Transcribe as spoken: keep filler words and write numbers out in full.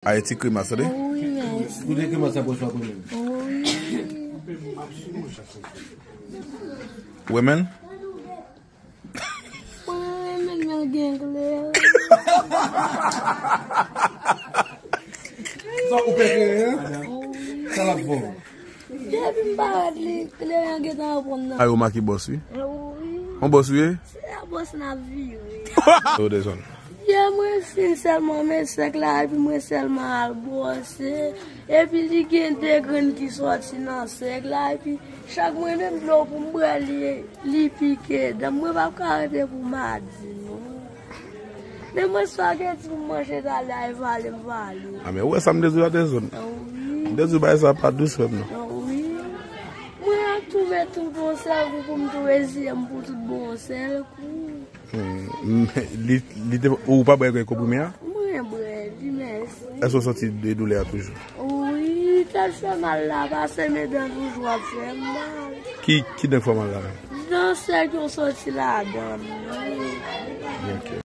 Ayiti, Krimas, tande? Wi, men. Kote Krimas ap resevwa premye? Wi. Ou renmen l? Mwen renmen l, men l gen kleren. Sa ou pè kleren, en? Wi. Sa l ap fè w? Depi m parèt, li, kleren an gentan reponn nan. Ay, ou make bòs, wi. Wi. On bòs, wi? Se a bòs n ap vire. Yo, dezòn. Yè mwen fin sèlman men sèk la, epi mwen sèlman al bwose. Epi li gen de grenn ki sòti nan sèk la, epi chak mwen menm dlo pou m bwè, li, li pike dan m. Mwen p ap ka rete pou madi, non. Men mwen spageti pou m manje talè a, e vale m vale. A, men ou wè sa m te di w la, dezòn. Wi. M te di w bagay sa pa dous, frè m, non. Wi. Mwen ap twouve tout bon sèl kou pou m tou reziye m pou tout bon sèl kou. Hmm, li, li te, ou pa bwè konprime a? Mwen bwè li, mèsi. Èske w santi de doulè a toujou? Wi, tèt fè mal la pase, men dan toujou ap fè m mal. Ki, ki dan k fè w mal la menm? Dan sèk yo sòti ladan m nan. Ok.